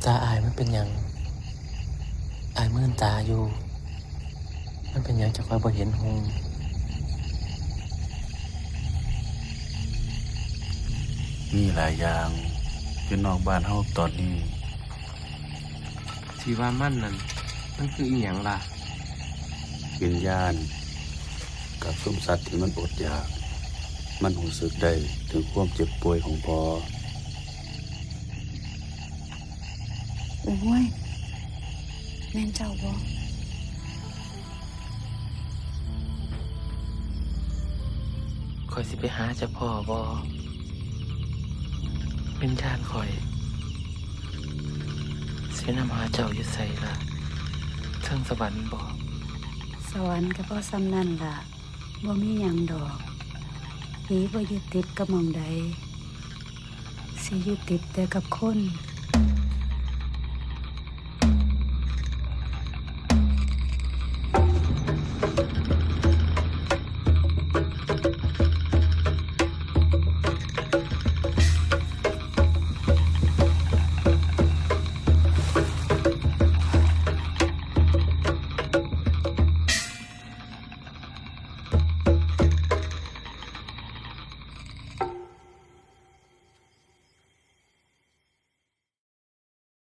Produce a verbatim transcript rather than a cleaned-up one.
ตาอ้ายมันเป็นหยัง อ้ายมื่นตาอยู่ มันเป็นหยังจั่งค่อยบ่เห็นหุง มีหลายอย่างอยู่นอกบ้านเฮาตอนนี้ ที่ว่ามันนั่น มันคืออีหยังล่ะ วิญญาณ กับซุมสัตว์ที่มันอดอยาก มันรู้สึกได้ถึงความเจ็บป่วยของพ่อ โอ้ย แม่นเจ้าบ่ ข้อยสิไปหาเจ้าพ่อบ่ วิญญาณข้อย สินำหาเจ้าอยู่ไสล่ะ เทิงสวรรค์บ่ สวรรค์ก็พอส่ำนั่นล่ะ บ่มีหยังดอก ผีบ่ยึดติดกับหม่องใด สิยึดติดแต่กับคน